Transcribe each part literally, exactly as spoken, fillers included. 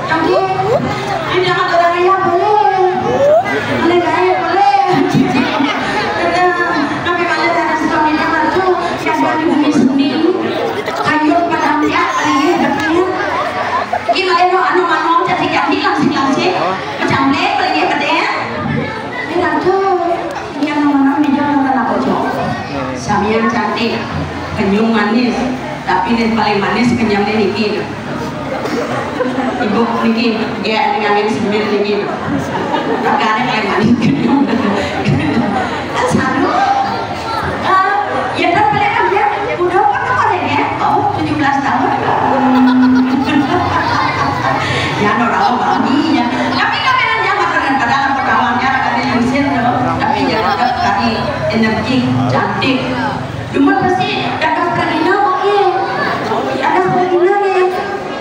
Tapi, ini orang ya boleh. Boleh, boleh. Tapi malah ada suami dia tu, yang dari bumi sendiri. Kayu padam ya, iya, katanya. Gimana lo, anu, anu, cantik-cantik, langsing-langsing. Macam lek, boleh ya, katanya. Ini tu, yang mana, ini orang nak bocor. Samian cantik, kenyum manis. Tapi yang paling manis kenyum ni niki. Ibu niki, dia dengan yang semir niki. Kakaknya paling manis kenyum. Kan selalu, eh, ya kan, paling kan dia udah apa namanya ya? Oh, tujuh belas tahun. Ya, no, rawa, mami, ya. Tapi kami kan jangan dengan padahal perkawannya, ada yang usir, no. Tapi ya tetap kami energi, cantik. Cuma pasti dadas tergila, oke. Dadas tergila nih.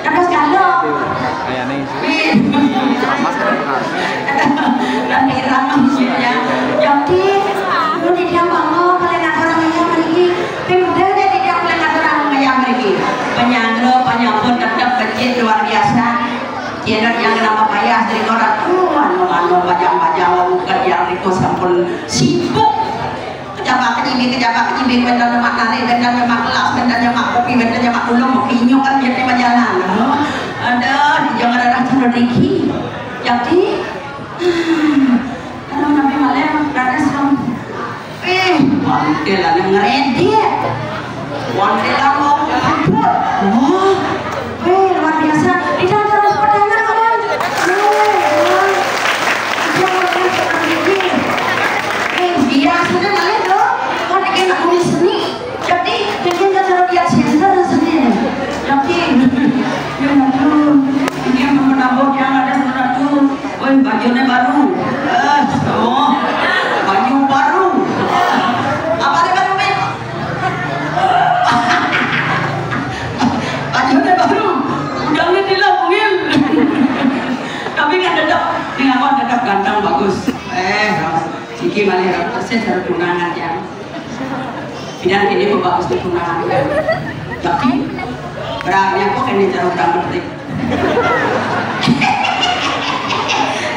Dadas galau. Kayak nih. Ih. Cemas kan? Dan irama maksudnya. Jadi, lu di dia bangun, paling orang yang pergi. Pemuda jadi dia paling orang yang pergi. Penyangga, penyambut, tetap becik luar biasa. Dia yang nama payah dari orang tuan, mana bajang-bajang, lalu kerja, itu sampun sibuk. Kejaba kejibik, kejaba kejibik, benda nyemak nari, benda nyemak gelas, benda nyemak kopi, benda nyemak ulung, kopi inyo kan biar dia berjalan. Ada di jangan ada cendol riki. Jadi, kalau nabi malam, berada serem. Eh, wanita lah yang ngeredek. Wanita lah mau kabur. Wah, eh, luar biasa. Di dalam pertanyaan, kawan. Eh, wah. Iya, iya, seperti ini. Eh, biasanya kalian tuh, kan lagi nak kumis seni. Jadi, bikin acara dia center seni. Yakin? Ya, aduh. Ini yang menabur yang ada satu. Woi, bajunya baru. Eh, oh. Baju baru. Apa ada baru, Min? Bajunya baru. Udah, Min, dilapungin. Tapi kan tetap, ini apa, tetap ganteng, bagus. Eh, Ram. Iki malah Ram, saya cari tunangan, ya. Bidan ini bagus di tunangan, ya. Tapi, berani aku kena cari utang menteri.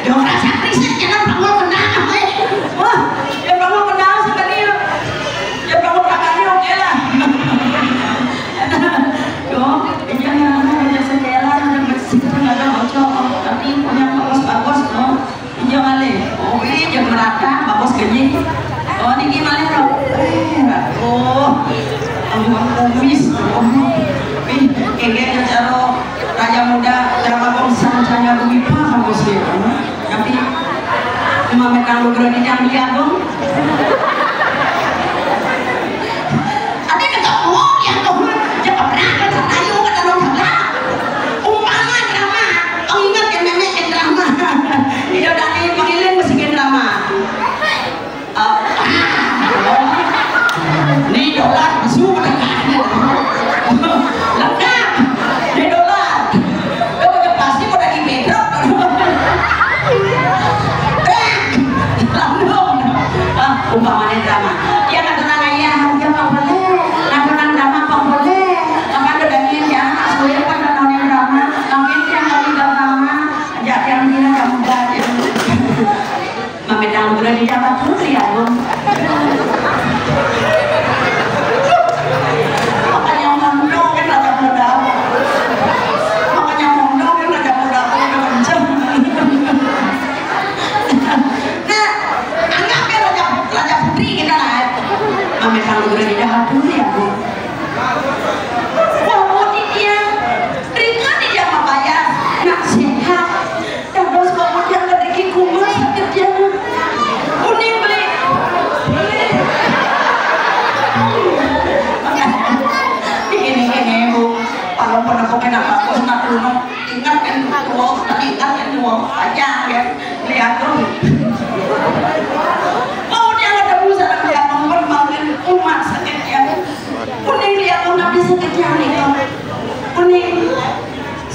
Dong rasa krisis, jangan bangun kenal, eh. Wah, ya bangun kenal sama dia. Ya bangun kakaknya, oke lah. Dong, ini yang namanya setelan, ada bersih, ada bocor. Tapi punya bagus-bagus, dong. Iya malih. Oh, wih, jam merata, bagus gini. Oh, niki malih, Bro. Eh, aduh. Angguan kumis. Oh. Wih, kengge caro raja muda, cara bagong sang cahaya duwipa, bagus ya. Tapi, cuma metang beberapa jam dia, Bung. Ada kata, "Oh, yang kau, jangan pernah kata tayo, kata orang sebelah." Umpama drama, pengingat yang memek yang drama. Tidak ada yang pengiling mesti yang drama. Ah, ah. Ni dolar, bisu, lengkap. Lengkap. Ni dolar. Kau udah pasti mau daging bedrok. Langsung. Ah, umpamanya drama. Ya, kata orang ayah, ya, Pak Boleh. Kata orang drama, Pak Boleh. Apa ada daging, ya? Sulit, Pak, kata orang drama. Mungkin yang kali drama. Ajak yang dia, kamu gak, ya. Mametang gula di Jawa Putri, ya, Bung. Makanya mondok kan raja muda. Makanya mondok kan raja muda, udah kenceng. Nah, anggap ya raja, raja putri kita lah. Mametang gula di Jawa Putri, ya, Bung. Wah, mau di dia. Rika di Jawa Bayar. Nak sehat. Dados kemudian rezeki kumat sakit ya. Kuning beli. Ini, ini, Bu. Kalau pernah kau kena bagus, nak tulung. Ingat kan tua, ingat kan tua. Aja ya. Lihat tuh. Mau dia ada busa, dia mau berbangun umat sakit ya. Kuning lihat tuh, nabi sakit ya, nih. Kuning.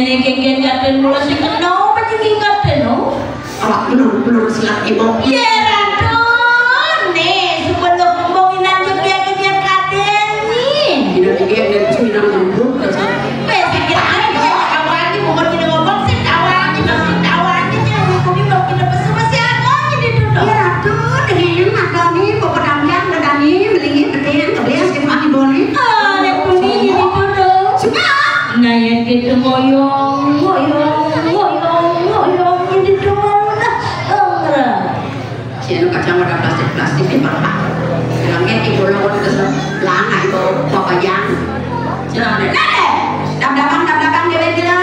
ngene iki, nggih, kadén mula sing kena apa iki kadén, oh? Awak belum, belum siap, Ibu. Ya, Ratu, nih, sebelum mbok ilang juga kejar kadén nih. Tidak, tidak, tidak, tidak, tidak, tidak. Wes, kira-kira kawan iki bukan kita ngomong sih, kawan iki, maksud kawan iki, yang hubungi mbok kita pesu, masih ada aja di duduk. Ya, Ratu, dengan matoni, bapak damjang, ngedani, melingi, beting, kebias, kita mati boni. Ah, nek boni jadi duduk. Suka. Nah, yang kita ngoyong, ngoyong, ngoyong, ngoyong, jadi duduk. Nah, enggak. Si anu kacang ada plastik-plastik di bawah. Bilangnya ibu lo terus lama itu pokoknya. Jangan ada. Dam-daman, dam-daman, dia bilang,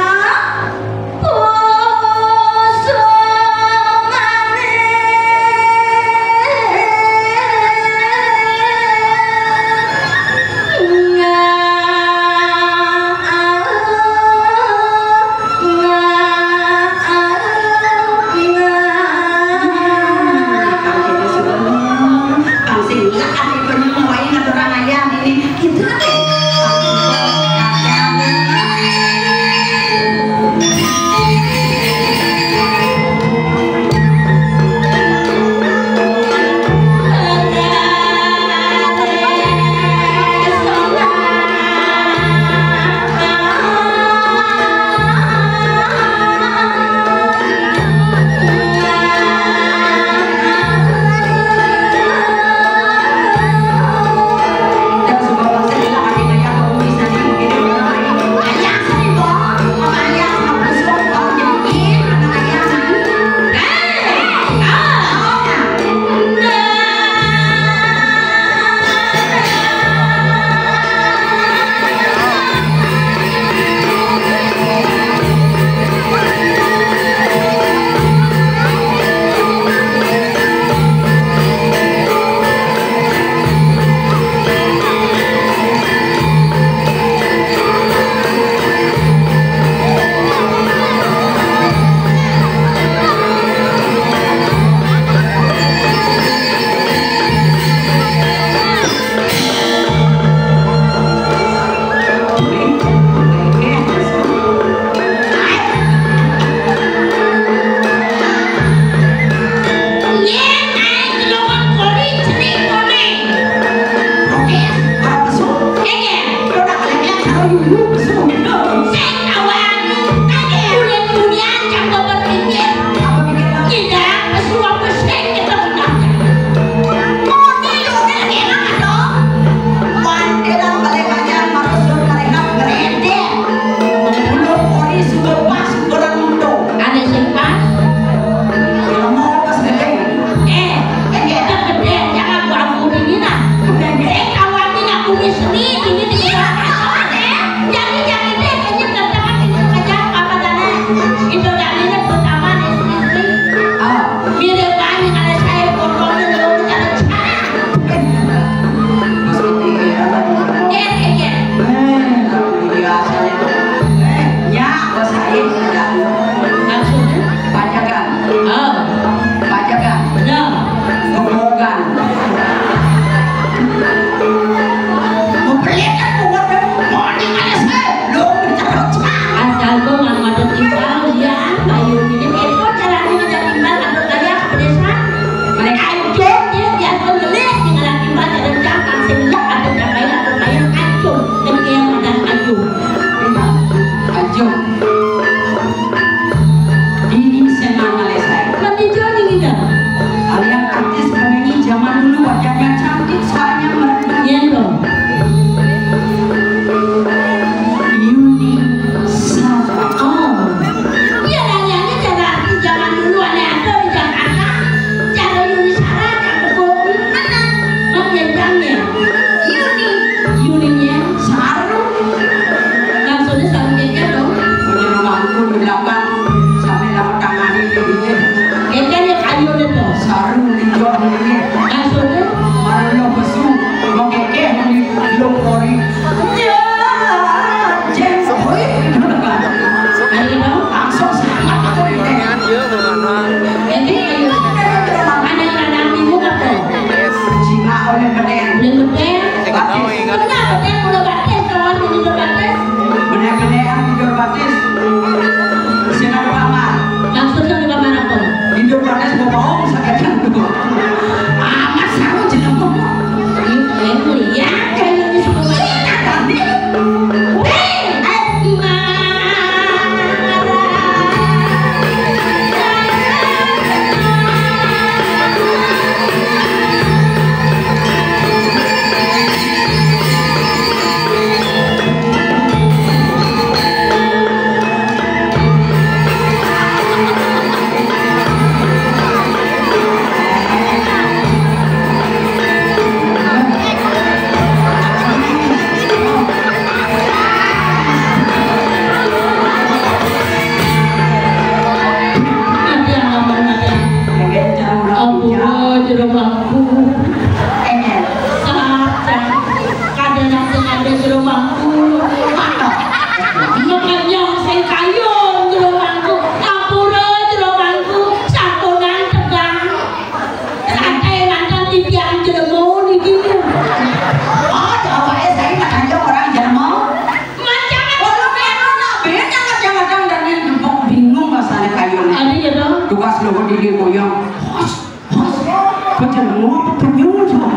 Aku. Éngkén. Sajan. Kadéna sing ada jero mangku. Makenyong sing kayun jero mangku. Ampura jero mangku. Satonan tegang. Santai mantan titiang jelema niki. Oh, coba ya, saya kadang orang jelema. Macam apa? Kalau melu nak beda kadang-kadang dan yang gempok bingung masalah kayun. Ada ya, dong? Tugas lo di dia goyang. Hos, hos. Kok jelema apa penyuh, coba?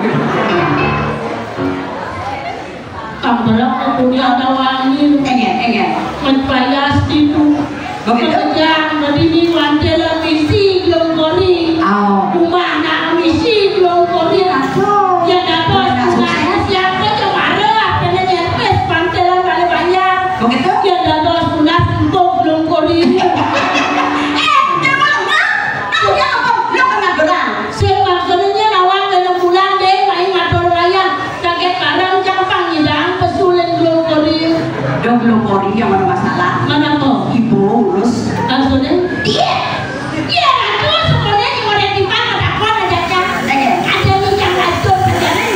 Kamberak kuliah ada wangi. Éngkén, éngkén. Menpayas itu. Begitu? Kekejar berdiri wantil misi glongkori. Oh. Rumah nak misi glongkori. Aduh. Ya dapat. Mana sukses? Siapa cemara, apa nyerpes pantelan pada banyak. Begitu? Ya dapat tunas untuk glongkori. Eh, jangan lemah. Aku yang apa? Lo kena gelang. Sing maksudnya nawang dalam bulan deh, main matur wayang. Kaget barang cang pang nyidang pesulin glongkori. Ada glongkori yang mana masalah? Mana kok? Ibu urus. Maksudnya? Iya. Iya, ratu sebenarnya di model di mana ada kok ada jajah. Ada nih yang ratu sebenarnya.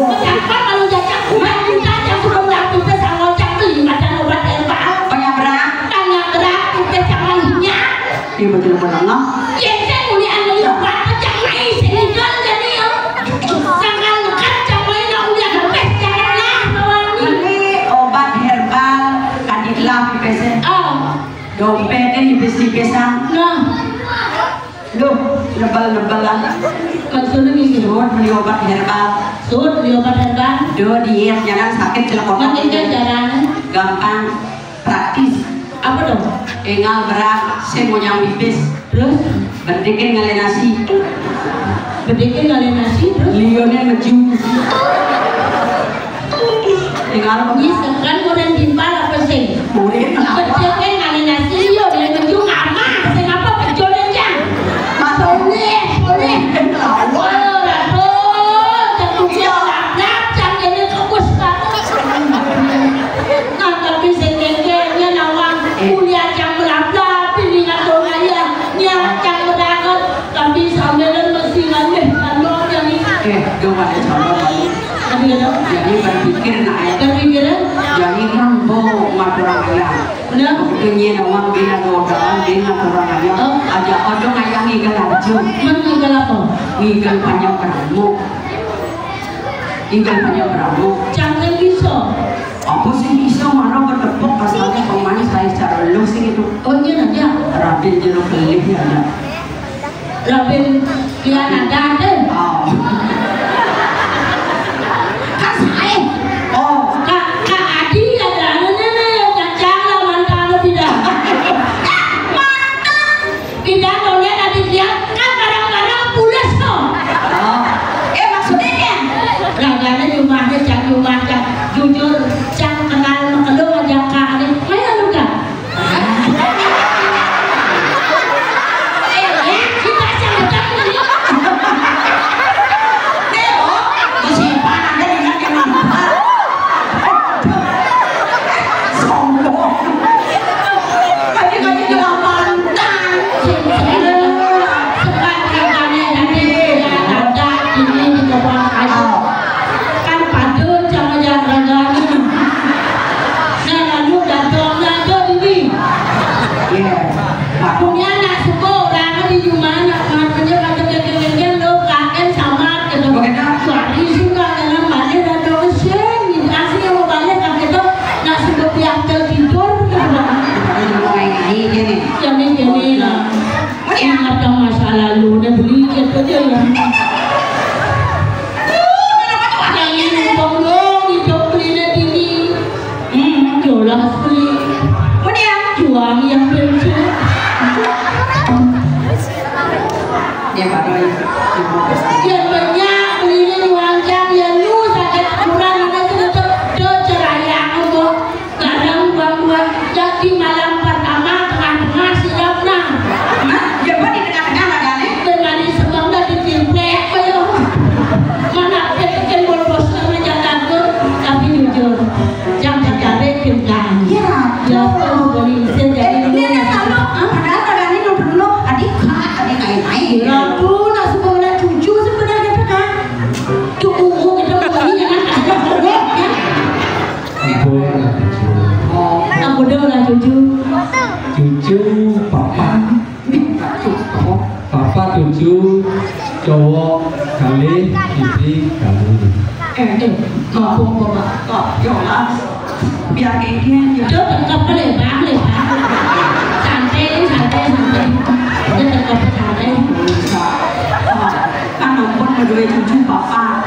Ada kok kalau jajah kurang kita yang suruh nggak kita sama cang beli macam obat herbal. Banyak berat. Banyak berat kita sama minyak. Iya, betul, betul, no? Yen sing mulian melu obat pecah mai sing ngidol jane ya. Sangkal nekat cang mai nak ulian pes jangan lah bawang. Ini obat herbal kaditlah pipis. Oh. Dompetnya nipis-nipisan. Nah. Duh, nebel-nebel lah. Maksudnya gini. Suruh beli obat herbal. Suruh beli obat herbal. Duh, diet, jangan sakit celekot. Makin kan caranya. Gampang. Praktis. Apa dong? Énggal berak, sing ngunyah pipis. Terus? Bedikin ngalih nasi. Bedikin ngalih nasi, terus? Lione ngeju. Énggal apa? Misalkan orang timpal apa sih? Boleh. Bedikin ngalih nasi, lione ngeju, apa? Sing apa? Pecul aja. Mas. Boleh, boleh. Lawan. Oh, ratu. Tentu siap. Lap, lap, jangan ini fokus banget. Nah, tapi sing kengkengnya nawang, eh, kuliah cang melaplap, ini ngatur ngayah, niat cang meranget, tapi sambilan mesti ngalih, kalau yang ini. Eh, dong ada calon lagi. Tapi ya, dong. Jadi berpikir nak ya. Berpikir, ya? Jadi kan bo ngatur ngayah. Benar. Begitu nawang bina godaan, bina ngatur ngayah. Oh. Aja odong ngayah ngigal aja. Mana ngigal apa? Ngigal panjang rambut. Ingkang Panjang Prabu. Jangan bisa. Apa sih bisa malah bertepuk pasalnya pemain saya secara lu sih itu. Oh iya, iya. Raden jero kelih ya, ada. Raden dia ada deh. Oh. Kan saya. Oh. Kak, Kak Adi ada anu nih, nih, kacang lah, mantan lu tidak. Mantan. Pindah toilet tadi dia kan barang-barang pules kok. Oh. Eh, maksudnya dia? Ragane jumahnya cak jumah cak jujur cak kenal mekelo aja kak. Maya lu dah. Eh, eh, kita cak ucap ini. Cowok kalih, istri kalih. Eh, eh, ngomong, ngomong, ngomong, yo, Mas. Biar kayak gini, ya. Udah, tetep lebar, lebar. Santai, santai, santai. Udah, tetep santai. Kan ampun, kedua cucu bapak.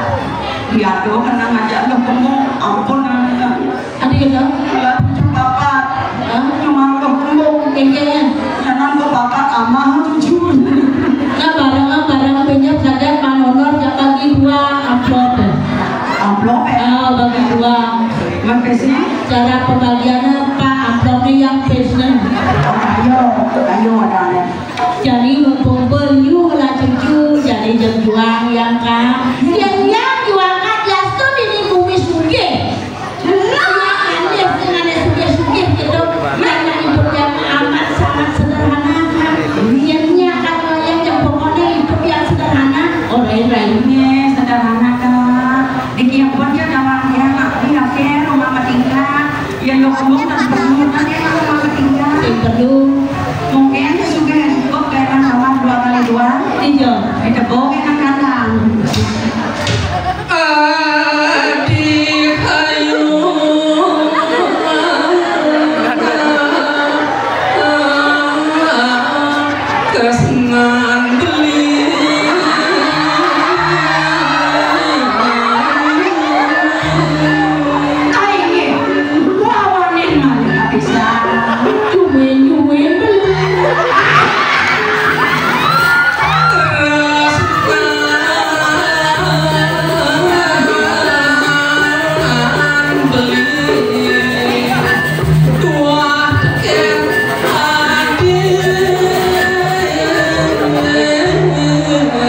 Biar do kena ngajak lo kemu, ampun, ampun. Adi gitu? Kalau cucu bapak, hah? Cuma lo kemu. Kayaknya. Jangan ke bapak, amah cucu. Nah, barang, barang pinjam saja, Pak Nonor, ya, bagi dua amplop. Amplop, ya? Ah, bagi dua. Makasih. Cara pembagiannya, Pak, amplopnya yang pesennya. Ayo, ayo, ada, ada. Jadi, mumpung beliau lah cucu, jadi jeng juang yang ka. Yang, yang juang ka, dia tuh di bumi sugih. Iya, aneh, dengan sugih-sugih gitu. Yang, yang hidup yang amat sangat sederhana, kan. Niatnya kan, yang, yang pokoknya hidup yang sederhana. Oh, lain-lainnya sederhana, Kak. Di kiang pun dia nawang ya, Kak. Iya, Kak, rumah bertingkat. Ya, yo, kamu tak perlu, kan, ya, rumah bertingkat. Yang perlu. Mungkin juga cukup kayak kan rumah dua kali dua. Iya. Itu bohong yang kandang. Adi hayu tresnan beli. Ai, wawanen malih kapisan. Cumen-cumen beli.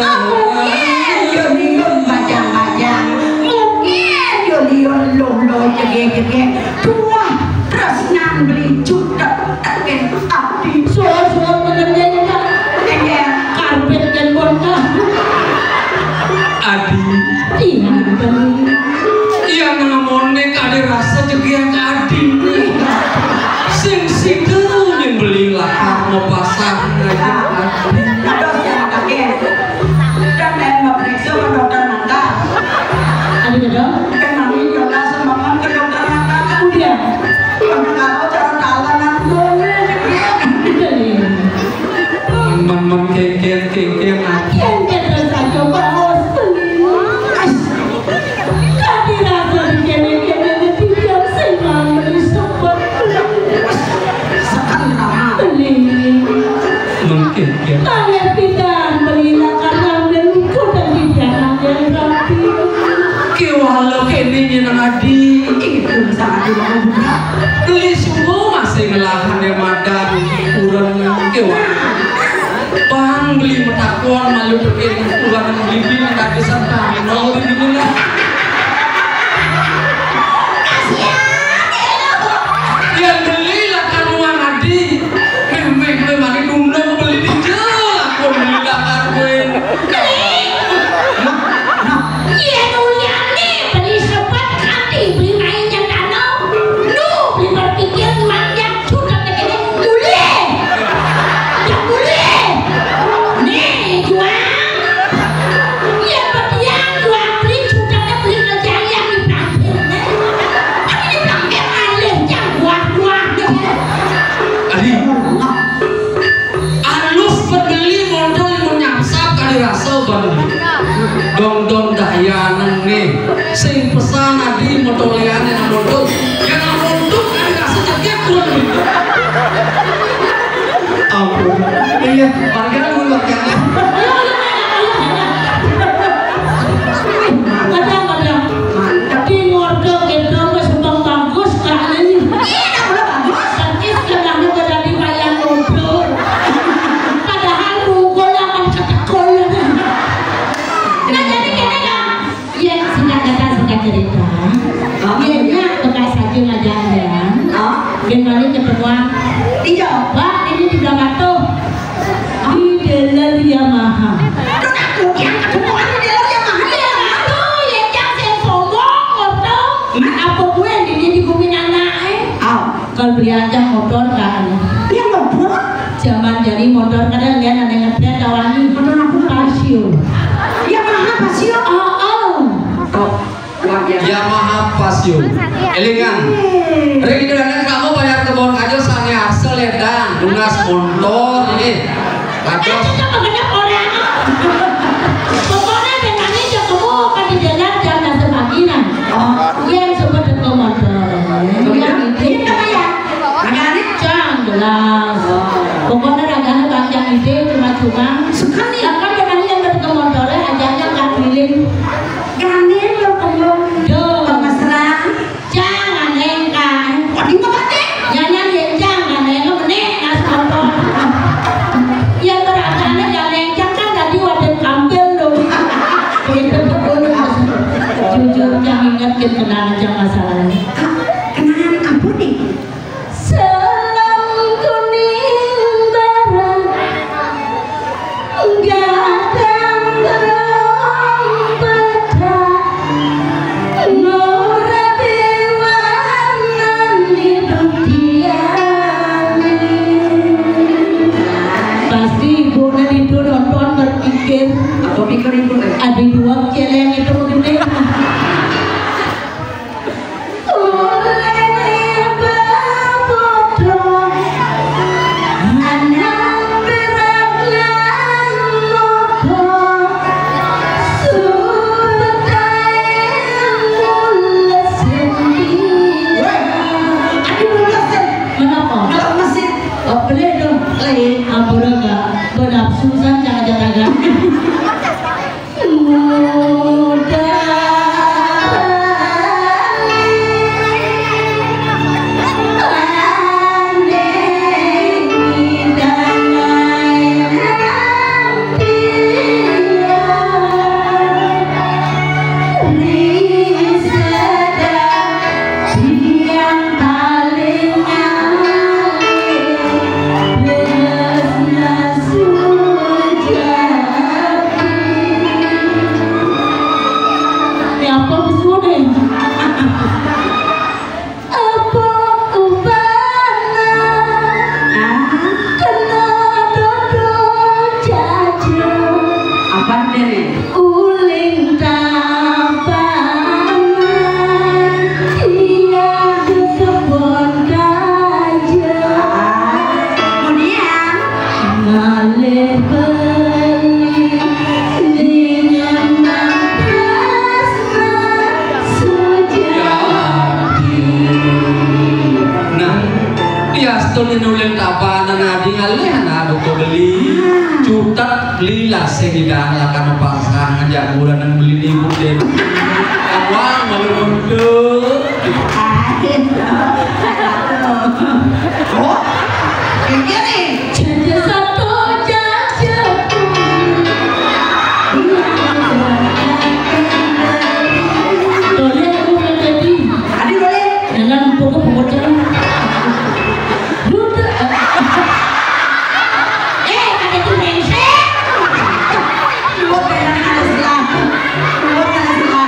Mungkin yo liun bajang-bajang, mungkin yo liun luh-luh jegeh-jegeh, tuah tresnan beli jutek tekeh ati. Suar-suar mengendeng, Kak. Enggak. Karpet dan bonta. Adi. Iya, bener. Iya, namone kade rasa jegeh ati. Sing sida nyembeli lakar mapasang aja ati. Aduh, ya, kakek. Dan, eh, memeriksa ke dokter mata. Ada ke dok? Kan mami jola sama ke dokter mata. Udah. Mana kalau cara tawanan boleh. Udah nih. Men-men kengken, kengken ati. Kengken rasa coba os. Kadi rasa dikene-kene tiang sing mangli sepet. Sekali rama. Beli. Mungkin ya. Mangga pidan beli lakar ramden kuda pidan yang rapi. Kewala kene nyeneng adi. Itu bisa adi mau buka. Beli semua masih ngelahan yang madan kurang kewala. Bang beli metakon malu bikin kurang beli beli tak bisa tahu beli beli. Yang beli lah karuan adi. Meh meh meh mari dunda beli di jel aku beli lah karuan. Nah, nah. Iya, nu liane beli sebat ati, beli main yang tanah. Nu beli berpikir manjang sudah begini. Boleh. Ya boleh. Nih, jual. Iya, berdiam, jual, beli sudah beli kerjaan yang dipakai. Tapi dipakai alih yang buah-buah. Adi. Alus pembeli modal menyamsap kali rasa bang. Dong dong dahyanan nih. Sing pesan adi motoleane nang modal. Ya nang modal kali rasa cetek kurang. Ampun. Iya, parkir dulu parkirnya. Ada, ada. Di ngordo kita mah sumpah bagus, Kak. Iya, udah bagus. Sakit, kenapa gak jadi wayang ngordo? Padahal mukul akan ketekul. Nah, jadi kene, Kak. Iya, singkat kata, singkat cerita. Oh, iya, iya. Bekas saja ngajaran. Oh. Gimana ketemuan? Iya. Pak, ini di Blamatu. Di dealer Yamaha. Aduh, aku yang ketemuan di dealer Yamaha. Iya, aduh, ya, yang saya sombong, foto. Apa gue yang ini di bumi anak, eh? Oh. Kalau beli aja motor kan. Iya, motor. Zaman jadi motor kadang dia ada yang ngetrend tawani. Motor apa? Casio. Yamaha Passion. Élingan. Ring dolanan kamu bayar kebon aja sané hasil édan, lunas montor ini. Kados. Itu tuh begenep orang. Pokoknya dengan itu kamu akan dijalan jam satu paginan. Oh. Yang sempat ke montor. Begitu. Iya, Kak, ya. Ragané? Cang, jelas. Pokoknya ragané panjang ide, cuma-cuma. Suka nih. Akan dengan yang berkemotornya, ajaknya Kak Bilin. Gané lo kembung. Duh. Pemesraan. Jangan engkang. Kok di mana, Dek? Nyanyian ya jangan engkang, menik, nas motor. Ya, terakhirnya jangan engkang kan tadi wadah tampil dong. Itu betul, Mas. Jujur, jangan inget kenangan, jangan masalah. Kenangan apa nih? Selam kuning barang gadang gerong pedak ngora bewanan hidup diane. Pasti ibu itu nonton berpikir. Apa pikir ibu, eh? Ada dua celeng itu gede. Kenapa? Nggak masih. Oh, boleh dong. Boleh. Ampura, Kak. Benapsu san jangan-jangan. Apa pesuné? Apa upana? Ah, kena dodol jaja. Apa dene? Uling tapanan, dia di kebon kaja. Ah, kemudian? Ngalih beli dengan tresna sujati. Nah, diastun nulen tapanan adi ngalih anak buka beli. Cutet beli lah sing hidangan lah kan pasang aja bulan beli ibu deh. Awal malu mundur. Oh, ini nih. Jadi satu jajaku. Boleh aku main tadi? Adi boleh. Dengan pokok-pokok jalan. Duda. Eh, ada tuh mengsek. Lu kayak anak sekolah. Lu kayak sekolah.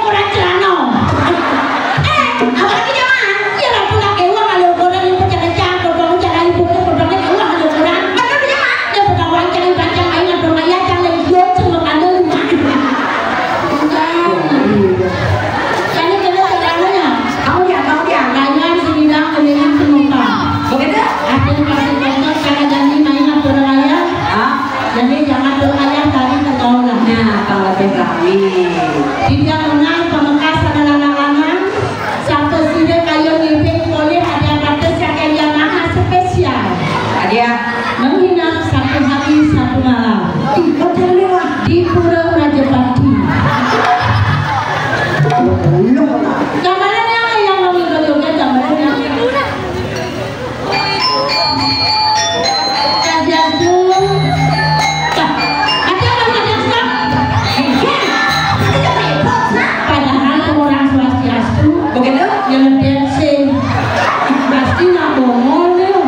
ukuran celana. Eh, apalagi zaman? Ya lah, pula keluar kalau ukuran yang pecah-pecah, kodong cara ibu ke kodongnya keluar kalau ukuran. Bener, ya, Mak? Ya, kodong wancang, wancang, ayo, kodong maya, jangan ikut, cuma kalau rumah. Enggak. Kali kena caranya. Tahu dia, tahu dia. Kalian sini dah, kalian semua. Begitu? Ada yang kasih contoh, cara jadi main apa raya? Ah. Jadi jangan berayah dari pergaulan. Nah, kalau berani. Tidak menang pemekas adalah anak-anak. Satu sini kayu ngibing boleh ada kata siakan Yamaha spesial. Ada. Menginap satu hari satu malam. Ih, kok jangan lewat. Di Pura Rajapati. Belum lah. Gambaran yang yang mau ngikut juga, gambaran yang Swastiastu. Dah. Ada apa, Swastiastu? Iya. Itu repot, Mak. Padahal orang Swastiastu. Begitu? Yang dancing. Pasti nak bongol dia.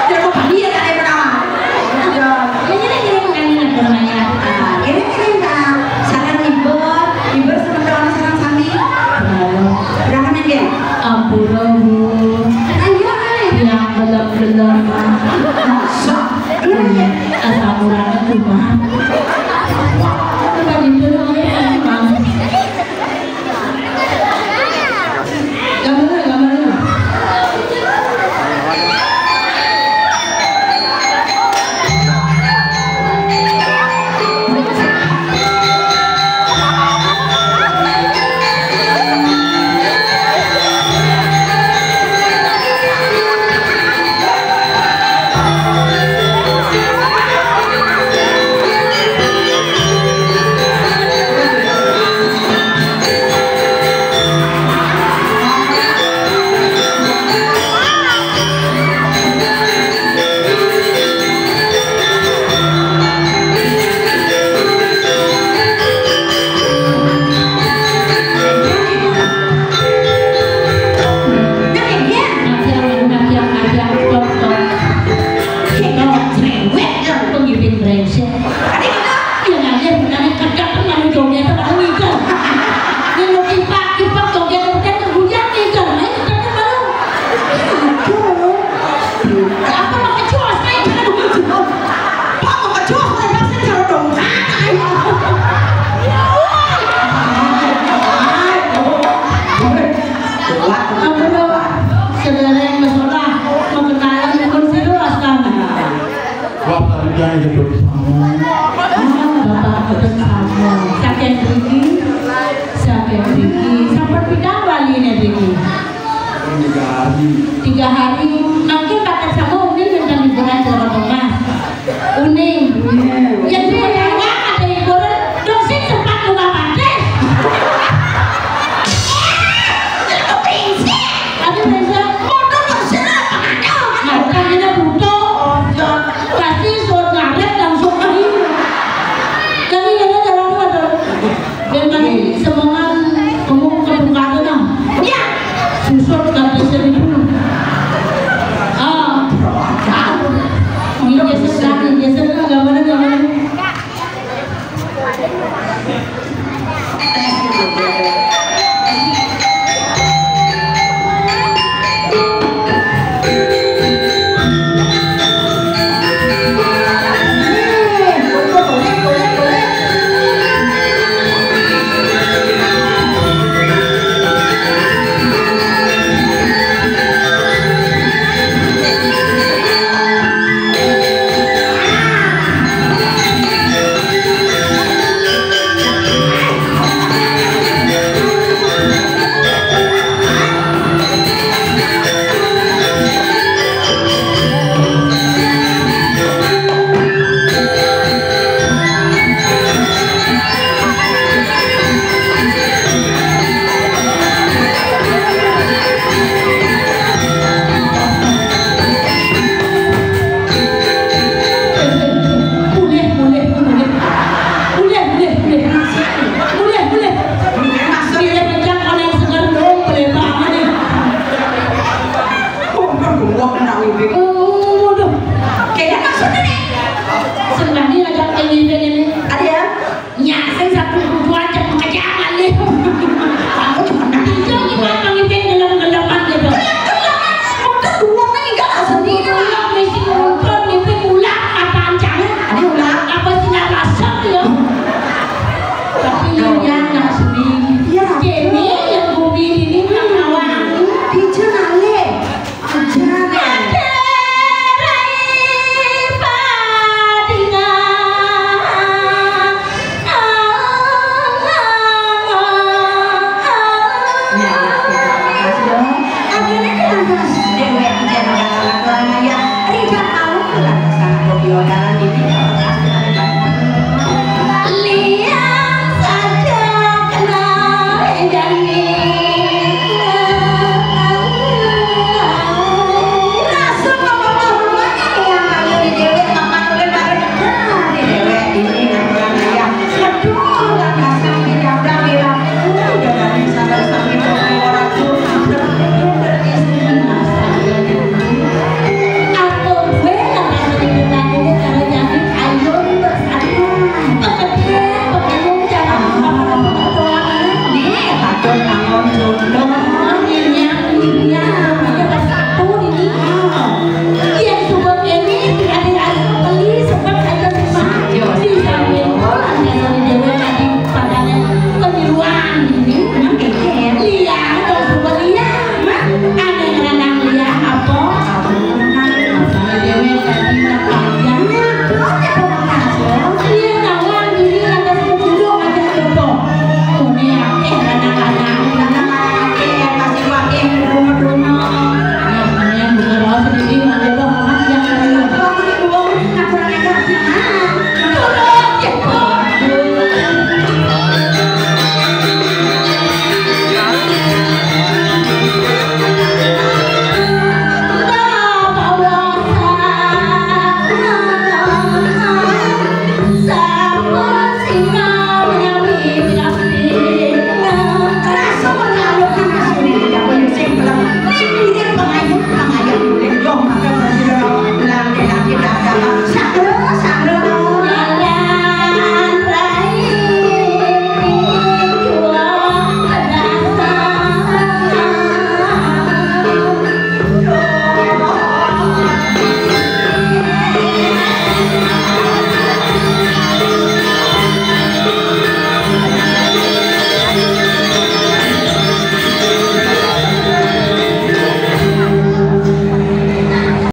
Jangan lupa dia tak ada yang menawan. Ini, ini, ini, ini, ini, ini. Ah, ini, ini, nah, saran Ibor. Ibor sementara orang saran sami. Berapa main game? Ampura, Bu. Ayo, ayo. Yang belum-belum. Masa? Asam uratnya kumat. Wah, apa gitu, Bang? Gambar, gambar. Brengsek. Tadi kita, ya, nanya, bukannya cedek, kan malu joget, malu ngider. Ini mau kipak, kipak, joget, joget, kemudian ngider. Main cedek, kan malu. Apa mau kecos, main cedek. Apa mau kecos, main basket, cedek dong. Ampun, sedereng, besolah, mau kenalan, pun situ, astaga. Wah, tadi dia hidup sama. Ah, Bapak hidup sama. Saking mriki, saking mriki. Sampun pindah bali niki? Tiga hari. Tiga hari. Mangke Bapak sama uning nonton hiburan Jawa Tengah. Uning. Iya. Ya, dia ada hiburan. Dong sing sempat buka batis.